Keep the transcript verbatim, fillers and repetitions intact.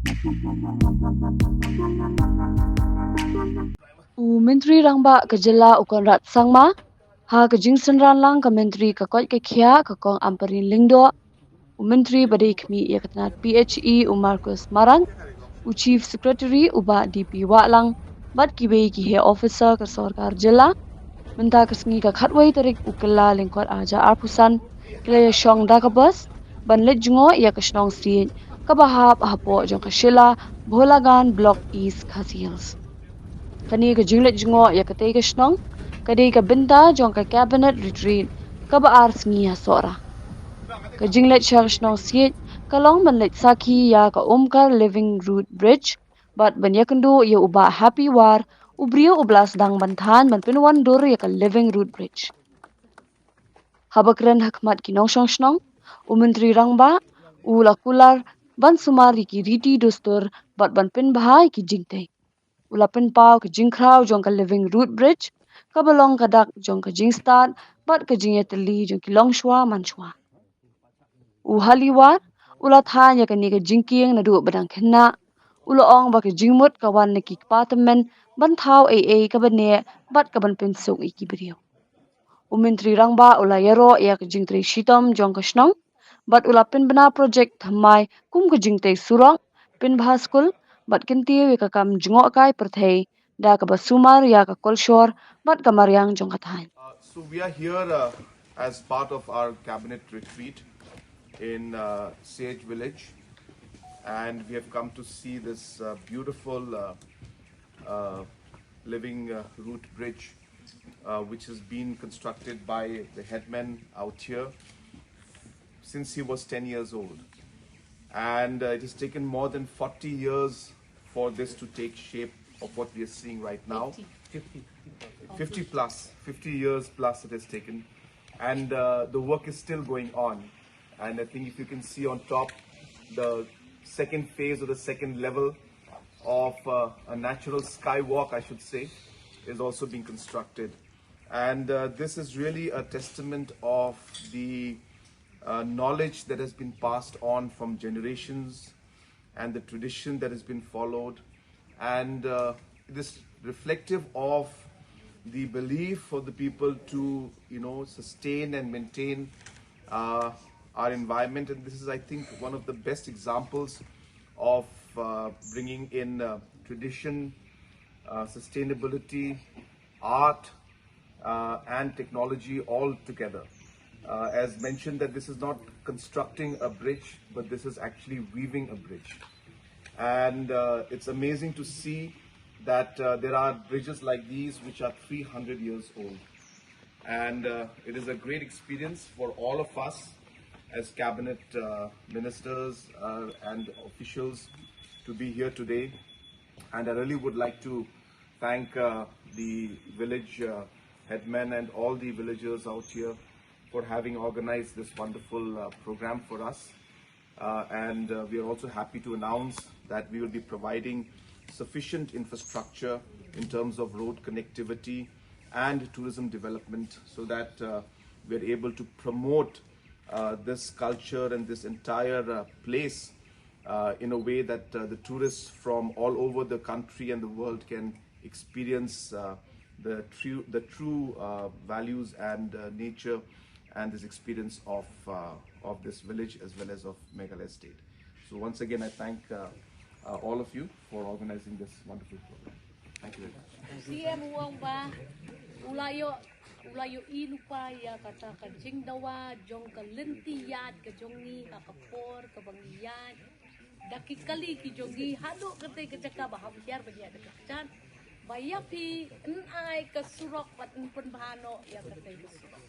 U Myntri Rangbah ka jylla u Conrad Sangma, ha ka jingsynran lang ka Myntri ka koit ka khiah ka Kong Ampareen Lyngdoh, u Myntri ba dei khmih ïa ka tnat P H E u Marcuise Maran, u Chief Secretary u Bah D P Wahlang, bad kiwei ki heh officer ka sorkar jylla. Mynta ka sngi ka khatwei tarik u Kyllalyngkot arhajar arphew san, ki la ïashong da ka bus ban leit jngoh ïa ka shnong Siej kaba hap hapoh jong ka Shella Bholaganj, Block East Khasi Hills. Kane ka jingleit jngoh ïa katei ka shnong ka dei ka bynta jong ka Cabinet Retreat kaba ar sngi ha Sohra. Ka jingleit sha ka shnong Siej ka long ban leit sakhi ïa ka Umkar Living Root Bridge bad ban ïakynduh ïa u Bah Happy War, u briew uba la sdang ban thaiñ ban pynwandur ïa ka Living Root Bridge. Haba kren ha khmat ki nongshong shnong, u Myntri Rangbah u la kular ban sumar ïa ki riti dustur bad ban pynbha ïa ki jingtei. U la pynpaw ka jingkhraw jong ka Living Root Bridge kaba long ka dak jong ka jingstad bad ka jingïatylli jong ki longshuwa manshuwa. U Happy War u la thaiñ ïa kane ka jingkieng naduh ba dang khynnah. U la ong ba ka jingmut ka wan na ki kpa tymmen ban thaw ei ei kaba neh bad kaban pynsuk ïa ki briew. U Myntri Rangbah u la ïaroh ïa ka jingtrei shitom jong ka shnong bad u la pynbna projek thymmai kum ka jingtei surok, pynbha skul bad kyntiew ïa ka kam jngohkai pyrthei da kaba sumar ïa ka kolshor bad ka mariang jong ka thaiñ. Uh, so we are here, uh, as part of our cabinet retreat in, uh, Siej village, and we have come to see this, uh, beautiful, uh, uh, living, uh, root bridge, uh, which has been constructed by the headman out here since he was ten years old. And, uh, it has taken more than forty years for this to take shape of what we are seeing right now. Fifty. Fifty plus, fifty years plus it has taken. And, uh, the work is still going on. And I think if you can see on top, the second phase or the second level of, uh, a natural skywalk, I should say, is also being constructed. And, uh, this is really a testament of the, uh, knowledge that has been passed on from generations and the tradition that has been followed. And, uh, this reflective of the belief of the people to, you know, sustain and maintain, uh, our environment. And this is, I think, one of the best examples of, uh, bringing in, uh, tradition, uh, sustainability, art, uh, and technology all together. Uh, as mentioned, that this is not constructing a bridge, but this is actually weaving a bridge. And, uh, it's amazing to see that, uh, there are bridges like these which are three hundred years old. And, uh, it is a great experience for all of us as cabinet, uh, ministers, uh, and officials to be here today. And I really would like to thank, uh, the village, uh, headmen and all the villagers out here for having organized this wonderful, uh, program for us. Uh, and, uh, we are also happy to announce that we will be providing sufficient infrastructure in terms of road connectivity and tourism development so that, uh, we are able to promote, uh, this culture and this entire, uh, place, uh, in a way that, uh, the tourists from all over the country and the world can experience, uh, the true, the true, uh, values and, uh, nature and this experience of, uh, of this village as well as of Meghalaya State. So once again, I thank, uh, uh, all of you for organizing this wonderful program. Thank you very much. C M u ong ba u la ïoh, u la ïohi lypa ïa kata ka jingdawa jong ka lynti ïaid ka jong ngi ha ka por kaba ngi ïaid da ki kali ki jong ngi haduh katei ka jaka ba hap hiar ba ïaid da ka kjat. Ba ïa phi yn ai ka surok bad yn pynbha noh ïa katei ka surok.